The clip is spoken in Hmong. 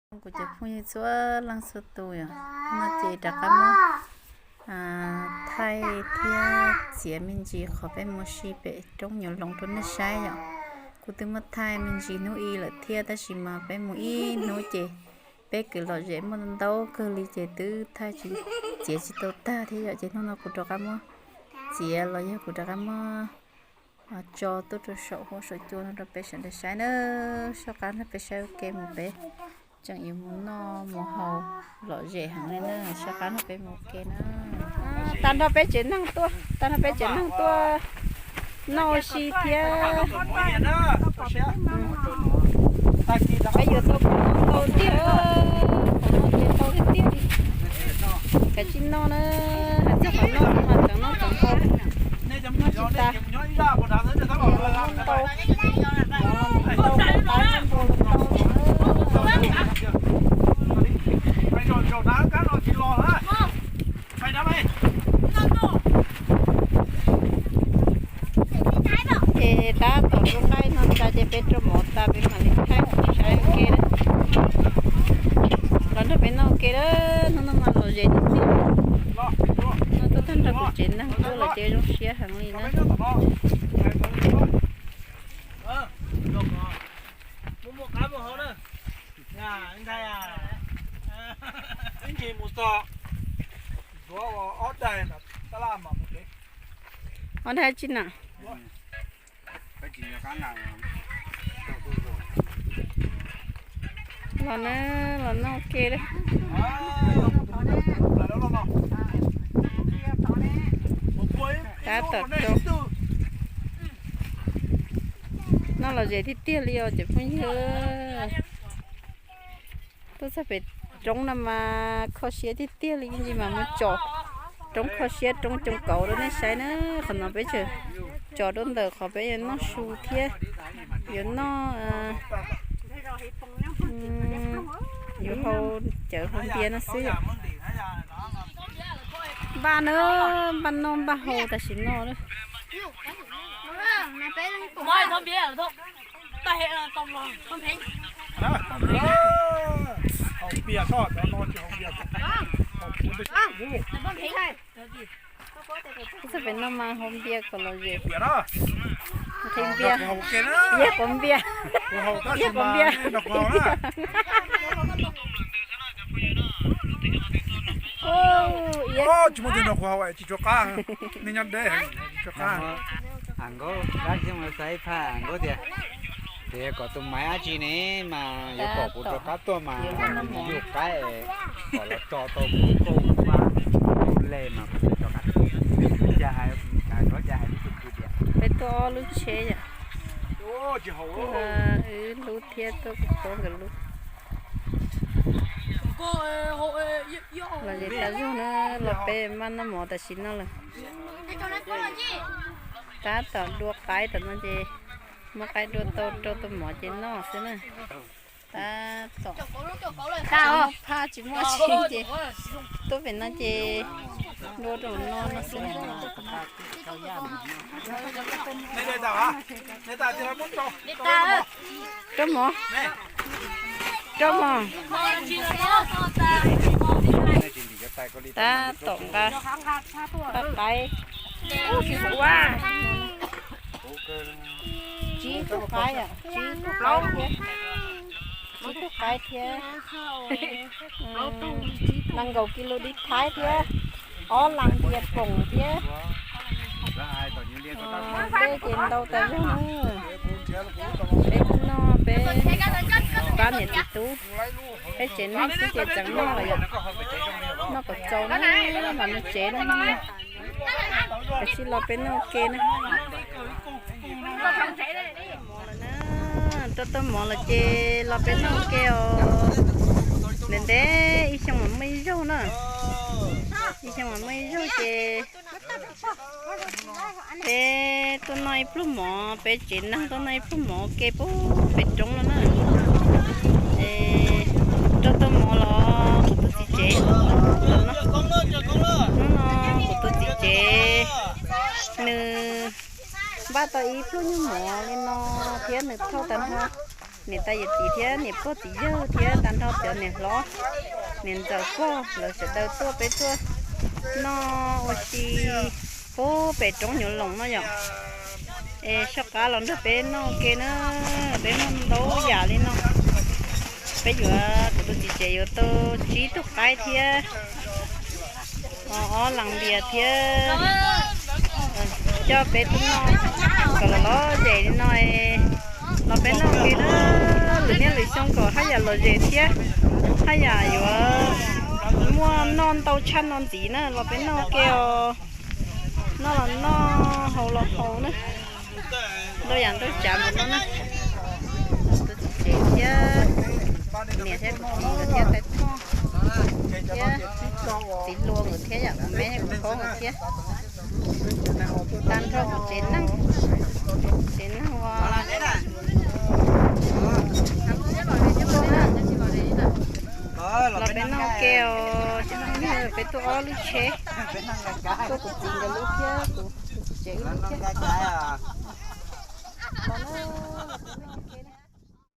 Kuv cov phooj ywg txhua leej txhua tus yom, no ces rov qab muab thaij thiab txiav me ntsis qhov peb mus si pem roob nyuam loos rau nej saib yom. Kuv twb muab thaij me ntsis hnub ib lawm thiab tab sis mas peb mus ib hnub ces peb kwv lom zem muaj ntau kawg li ces twb thaij tsis, txiav tsis tau tag thiab yom. Ces hnub no kuv rov qab muab txiav los yog kuv rov qab muab tso tuaj rau saum huab saum cua no rau peb sawv daws saib na. Soj qab nrog peb saib ua ke mus, peb tseem yuav mus noj mus haus lom zem heev li na. Soj qab nrog peb mus ua ke na. Tag nrho peb tsev neeg tuaj, tag nrho peb tsev neeg tuaj noj ua si thiab. Peb yuav tau kaum no ntau tiag, kaum no ces ntau tiag tiag li. Kav tsij noj na, hais txog qhov noj mas tseem noj tseem haus tsis tas. Ntau, ntau, ntau, ntau. Ces tab tom rau nqaij no tag ces peb rau mov tas peb mam li thaij saib ua ke na. Los nrog peb noj ua ke na, hnub no mas lom zem tiag tiag. No tuaj tag nrho kuv tsev neeg tuaj lawm ces zoo siab heev li na. Ob daig tsi na? Los na, los noj ua ke. Tab tom rau. Noj lom zem tiag tiag li os cov phooj ywg. Tuaj txog pem roob no mas kho siab tiag tiag li, ib ntsis mas mus tsom roob kho siab roob coo kauv rau nej saib na. Qhov no peb tseem tsom rau ntawm qhov peb yuav noj su thiab yuav noj, yuav hau cawv hau npias no xwb. Npaj na, npaj noj npaj haus tam sim no. Txog pem no mas hau npias kom lom zem. Nqhis npias, iab quav npias, iab quav npias. Tsis muaj tus nrog kuv haus tsis tsuas qab, nej nyob deb tsis tsuas qab. Nkauj, dab xyoo xav ib phaj Nkauj tias, tias kom tus maiv dab tsi ne mas yuav kom kuv rov qab tuaj mas yug qaib kom los tso tau kuv kauj vaj kuv le mas kuv thiaj rov qab tuaj. Cas hais, Nkauj cas hais lub tus tias peb tuaj ob lub tsheb yom. Tuaj wb lub thiab tuaj kuv pab nkawd lub. Los zem tas zog na, los peb maj noj mov tam sim no lawm. Tab tom dua qaib tom no ces muab qaib dua tau rau tus mov ces noj xwb na. Tab tom tsis muaj phaj tsis muaj tsi ces tuaj pem no ces dua rau no no xwb. Rau mov, rau mov. Tab tom nqa, nqa qaib. Tsib tug qaib, tsib tug qaib thiab, tsib tug qaib thiab, nees nkaum kis lus dib thaib thiab, ob las npias poom thiab. Dej ces ntau tas zog na. Peb tuaj noj peb pab niam txiv tub, peb tsev neeg xwb ces tseem noj lawm yom. Noj kom txaus na, los nws tsev no. Kav tsij los peb noj ua ke na. Rau tau mov lawm ces los peb noj ua ke os. Ntev ntev ib xyoo mas muaj ib zaug na. Ib xyoo mas muaj ib zaug ces peb tuaj noj ib pluag mov, peb tsev neeg tuaj noj ib pluag mov ua ke puag pem roob no na. Es rau tau mov los kuv tus txiv tsev, hnub no kuv tus txiv tsev nws npaj tau ib pluag nyuag mov li no thiab nws thauj tag nrho. niam tais yawm txiv thiab niam pog txiv yawg thiab tag nrho cov niam hlob, niam ntxawm pog lawv sawv daws tuaj peb tuaj noj ua si pub pem roob Nyuv Loos no yom. Es soj qab los nrog peb noj ua ke na, peb muaj ntau yam li no. Peb yuav, kuv tus txiv tsev yuav tau tsib tug qaib thiab ob las npias thiab coj peb tuaj noj kom los lom zem li no. Los peb noj ua ke na, lwm niaj lwm xyoo kom haj yam lom zem thiab haj yam yuav muaj noj ntau tshaj no ntxiv na, los peb noj ua ke os. Noj los noj, haus los haus na. Ntau yam ntau tsav mus no na. Tus txiv tsev thiab niam thiab kuv txiv thiab tais phoj thiab txiv hluas nkawd thiab yom, kuv me kuv phob nkawd thiab. Tag nrho kuv tsev neeg, tsev neeg uas los peb noj ua ke os, peb tuaj ob lub tsheb, tuaj kuv txiv nkawd lub thiab kuv tus txiv tsev lub thiab.